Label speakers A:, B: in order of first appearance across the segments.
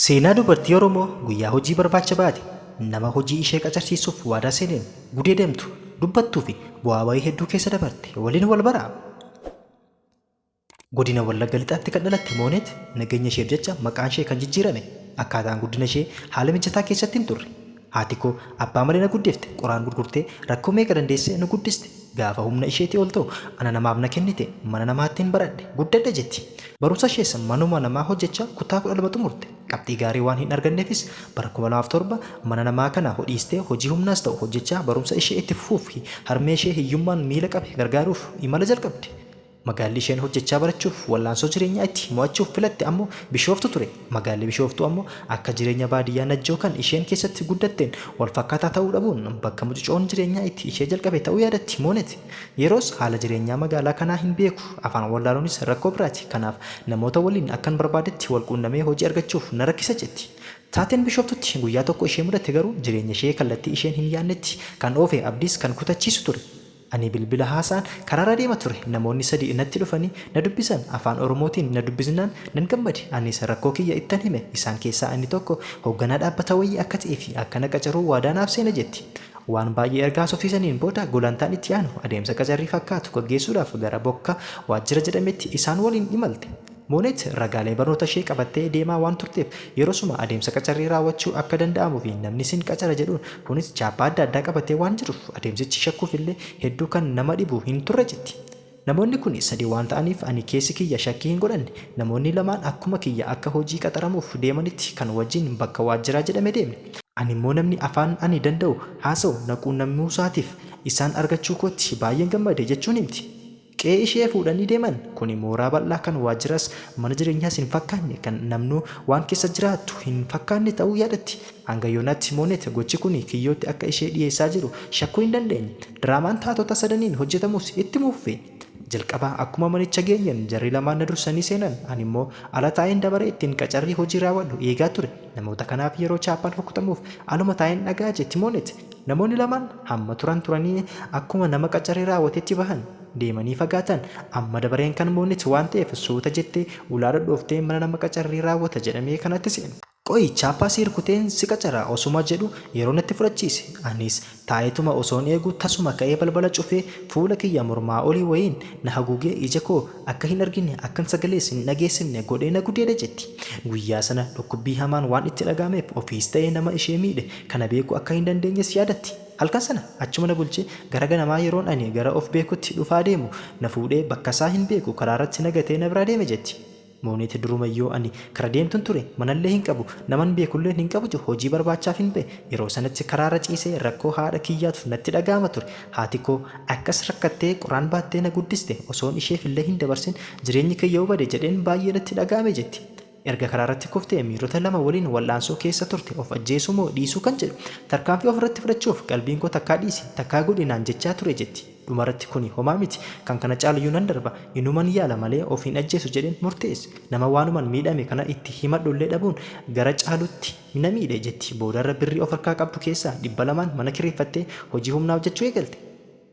A: Seenaa dubartii Oromoo guyyaa hojii barbaacha baate, nama hojii ishee qacarsiisuuf waadaa seeneen gudeedamtu, dubbattuu fi bu'aa bayii hedduu keessa dabarte waliin wal baraa. Godina Wallagga Lixaatti kan dhalatte Mooneet nageenya isheef jecha maqaan ishee kan jijjiirame akkaataan guddina ishee haala mijataa keessatti hin turre. Haati koo abbaa malee na guddifte, qoraan gurgurtee rakkoo meeqa dandeessee nu guddiste. Gaafa humna isheetii ol ta'u ana namaaf na kennite, mana namaattiin baradhe, guddadhe jetti. Barumsa ishees manuma namaa hojjechaa kutaa 12 xumurte. Qabxii gaarii waan hin arganneefis bara 2007 mana namaa kana dhiistee hojii humnaas ta'u hojjechaa barumsa ishee itti fufuuf fi harmee ishee hiyyummaan miila qabe gargaaruuf imala jalqabde. Magaalli isheen hojjechaa barachuuf wallaansoo jireenyaa itti mo'achuuf filatte ammoo Bishooftu ture. Magaalli Bishooftuu ammoo akka jireenya baadiyyaa Najjoo kan isheen keessatti guddatteen walfakkaataa ta'uu dhabuun bakka mucucoon jireenyaa itti ishee jalqabe ta'uu yaadatti Moonet. Yeroos haala jireenyaa magaalaa kanaa hin beeku. Afaan wallaaluunis rakkoo biraati. Kanaaf namoota waliin akkan barbaadetti walquunnamee hojii argachuuf na rakkisa jetti. Taateen Bishooftutti guyyaa tokko ishee mudate garuu jireenya ishee kallattii isheen hin yaadnetti kan oofe abdiis kan kutachiisu ture. Ani bilbila haasa'aan karaarra deema ture. Namoonni sadi natti dhufanii na dubbisan. Afaan Oromootiin na dubbisnaan nan gammade. Anis rakkoo kiyya ittan hime. Isaan keessaa inni tokko hoogganaa dhaabbata wayii akka ta'ee fi akka na qacaruu waadaa naaf seene jetti. Waan baay'ee erga haasofsiisaniin booda gulantaan itti aanu adeemsa qacarrii fakkaatu gaggeessuudhaaf gara bokka waajjira jedhametti isaan waliin imalte. Mooneet ragaalee barnoota ishee qabattee deemaa waan turteef yerosuma adeemsa qacarrii raawwachuu akka danda'amuu fi namni sin qacara jedhuun kunis chaappaa adda addaa qabatee waan jiruuf adeemsichi shakkuufillee hedduu kan nama dhibu hin turre jetti. Namoonni kuni sadi waan ta'aniif ani keessi kiyya shakkii hin godhanne. Namoonni lamaan akkuma kiyya akka hojii qaxaramuuf deemanitti kan wajjin bakka waajjiraa jedhame deemne. Animmoo namni afaan ani danda'u haasa'u na quunnamuusaatiif isaan argachuu kootti baay'een gammade jechuun himti. Qe'ee ishee fuudhanii deeman. Kuni mooraa bal'aa kan waajjiras mana jireenyaas hin fakkaanne, kan namnuu waan keessa jiraatu hin fakkaanne ta'uu yaadatti. Hanga yoonaatti Mooneet gochi kuni kiyyootti akka ishee dhiyeessaa jiru shakkuu hin dandeenye. Diraamaan taatota sadaniin hojjetamus ittuma fufe. Jalqaba akkuma manicha geenyeen jarri lamaan na dursanii seenan. Animmoo ala taa'een dabaree ittiin qacarrii hojii raawwadhu eegaa ture. Namoota kanaaf yeroo chaappaan rukutamuuf aluma taa'een dhaga'a jetti Mooneet. Namoonni lamaan hamma turan turanii akkuma nama qacarrii raawwatetti bahan. Deemanii fagaatan. Amma dabareen kan Moonit waan ta'eef suuta jettee ulaa dhodhooftee mana nama qacarrii raawwata jedhamee kanatti seente. Qoyi chaappaa sii rukuteen si qacara osuma jedhu yeroo natti fudhachiise. Anis taa'eetuma osoon eeguu tasuma ka'ee balbala cufee fuula kiyya mormaa olii wayiin na haguugee ija koo akka hin argine akkan sagalees hin dhageessifne godhee na gudeede jetti. Guyyaa sana dhukkubbii hamaan waan itti dhaga'ameef ofiis ta'ee nama ishee miidhe kana beekuu akka hin dandeenyes yaadatti. Halkan sana achuma na bulchee gara ganamaa yeroon ani gara of beekutti dhufaa deemu na fuudhee bakkasaa hin beeku karaarratti na gatee na biraa deeme jetti. Mooneet durumayyuu ani kara deemtun ture, manallee hin qabu, naman beekulleen hin qabu hojii barbaachaafin ba'e. Yeroo sanatti karaarra ciisee rakkoo haadha kiyyaatu natti dhaga'ama ture. Haati koo akkas rakkattee qoraan baattee na guddiste osoon isheefillee hin dabarsin jireenyi kiyya bade jedheen baay'ee natti dhaga'ame jetti. Erga karaarratti kuftee miirota lama waliin wal'aansoo keessa turte of ajjeesuu moo dhiisuu kan jedhu. Tarkaanfii ofirratti fudhachuuf qalbiin koo takkaa dhiisi, takkaa godhi naan jechaa ture jetti. Dhumarratti kuni homaa miti, kan kana caaluyyuu nan darba, inuman yaala malee of hin ajjeesu jedheen murteesse. Nama waanuman miidhame kana itti himadhullee dhabuun gara caalutti na miidhe jetti. Boodarra birrii of harkaa qabdu keessaa 200n mana kireeffattee hojii humnaa hojjechuu eegalte.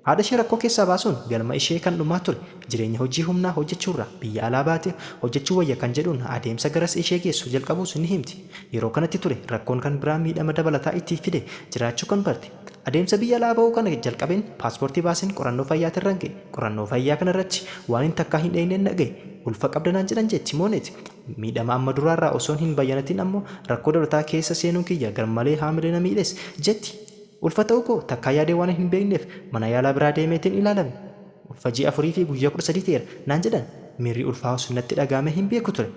A: Haadha ishee rakkoo keessaa baasuun galma ishee kan dhumaa ture. Jireenya hojii humnaa hojjechuurra biyya alaa baatee hojjechuu wayya kan jedhuun adeemsa garas ishee geessu jalqabuus ni himti. Yeroo kanatti ture rakkoon kan biraa miidhama dabalataa itti fide jiraachuu kan barte. Adeemsa biyya alaa ba'uu kana jalqabeen paaspoortii baaseen qorannoo fayyaatirran ga'e. Qorannoo fayyaa kanarratti waanin takkaa hin eegneen na ga'e. Ulfa qabda naan jedhan jetti Mooneet. Miidhama amma duraarraa osoon hin bayyanatin ammoo rakkoo dabalataa keessa seenuun kiyya garmalee haamilee na miidhes jetti. Ulfa ta'uu koo takkaa yaadee waanin hin beekneef mana yaalaa biraa deemeetiin ilaalame. Ulfa ji'a afurii fi guyyaa 13 ta'eera naan jedhan. Miirri ulfaa'uus natti dhaga'amee hin beeku ture.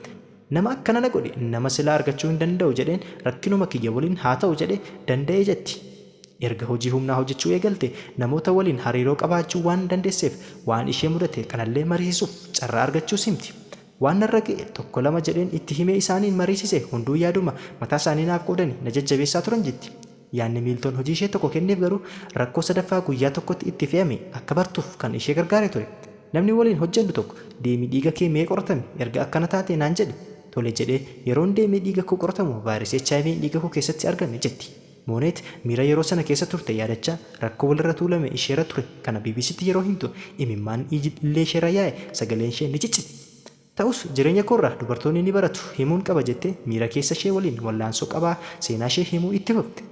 A: Nama akkana na godhe nama silaa argachuu hin danda'u jedheen rakkinuma kiyya waliin haa ta'u jedhee danda'e jetti. Erga hojii humnaa hojjechuu eegalte namoota waliin hariiroo qabaachuu waan dandeesseef waan ishee mudate kanallee mariisisuuf carraa argachuus himti. Waan narra ga'e tokko lama jedheen itti himee isaaniin mariisise hunduu yaaduma mataa isaanii naaf qoodani na jajjabeessaa turan jetti. Yaadni miiltoon hojii ishee tokko kenneef garuu rakkoo sadaffaa guyyaa tokkotti itti fe'ame akka bartuuf kan ishee gargaare ture. Namni waliin hojjennu tokko deemii dhiiga kee mee qoratami erga akkana taatee naan jedhe. Tole jedhee yeroon deemee dhiiga koo qoratamu vaayirasii hiv dhiiga koo keessatti argame jetti. Mooneet miira yeroo sana keessa turte yaadachaa rakkoo walirra tuulame isheerra ture kana BBCtti yeroo himtu imimmaan illee isheerra yaa'e sagaleen ishee ni ciccite. Ta'us jireenya koorraa dubartoonni ni baratu himuun qaba jettee miira keessa ishee waliin wallaansoo qabaa seenaa ishee himuu itti fufte.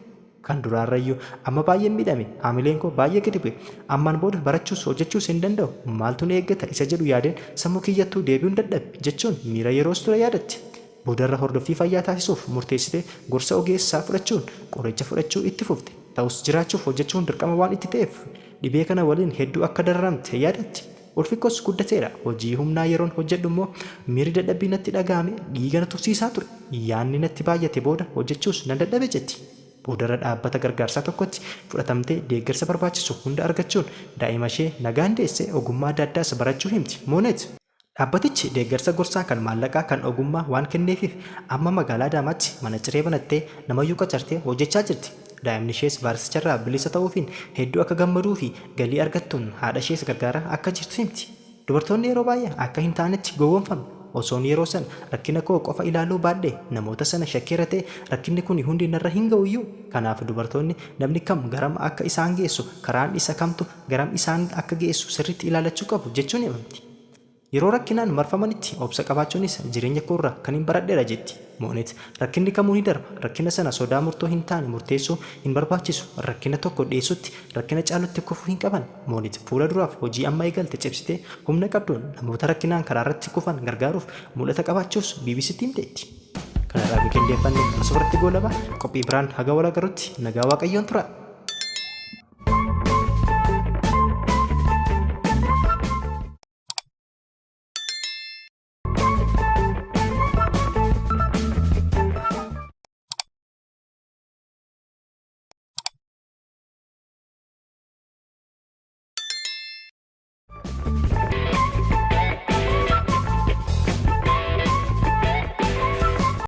A: Kan duraarrayyuu amma baay'een miidhame, haamileen koo baay'ee gadi bu'e. Ammaan booda barachuus hojjechuus hin danda'u, maaltu na eeggata isa jedhu yaadeen sammuu kiyyattuu deebi'uun dadhabe jechuun miira yeroos ture yaadatti. Boodarra hordoffii fayyaa taasisuuf murteessitee gorsa ogeessaa fudhachuun qoricha fudhachuu itti fufte. Ta'us jiraachuuf hojjechuun dirqama waan itti ta'eef dhibee kana waliin hedduu akka dararamte yaadatti. Ulfi koos guddateera. Hojii humnaa yeroon hojjedhu immoo miirri dadhabbii natti dhaga'ame dhiiga na tufsiisaa ture. Yaanni natti baay'ate booda hojjechuus nan dadhabe jetti. Boodarra dhaabbata gargaarsaa tokkotti fudhatamtee deeggarsa barbaachisu hunda argachuun daa'ima ishee nagaan deesse ogummaa adda addaas barachuu himti Moonet. Dhaabbatichi deeggarsa gorsaa kan maallaqaa kan ogummaa waan kenneefiif amma magaalaa Adaamaatti mana ciree banattee namayyuu qacartee hojjechaa jirti. Daa'imni ishees vaayirasicharraa bilisa ta'uufiin hedduu akka gammaduu fi galii argattuun haadha ishees gargaaraa akka jirtu himti. Dubartoonni yeroo baay'ee akka hin taanetti gowwoomfamna. Osoon yeroo sana rakkina koo qofa ilaaluu baadhee namoota sana shakkeera ta'e rakkinni kuni hundi narra hin ga'uyyuu. Kanaaf dubartoonni namni kam garam akka isaan geessu, karaan isa kamtu garam isaan akka geessu sirriitti ilaalachuu qabu jechuun himamti. Yeroo rakkinaan marfamanitti obsa qabaachuunis jireenya koorraa kanin baradhedha jetti Moonet. Rakkinni kamuu ni darba. Rakkina sana sodaa murtoo hin taane murteessuu hin barbaachisu. Rakkina tokko dheessutti rakkina caalutti kufuu hin qaban. Moonet fuula duraaf hojii amma eegalte cimsitee humna qabduun namoota rakkinaan karaarratti kufan gargaaruuf mul'ata qabaachuus BBCtti himteetti. Kanarraa qindeeffanne asumarratti goolaba. Qophii biraan haga wal agarrutti nagaa Waaqayyoon tura.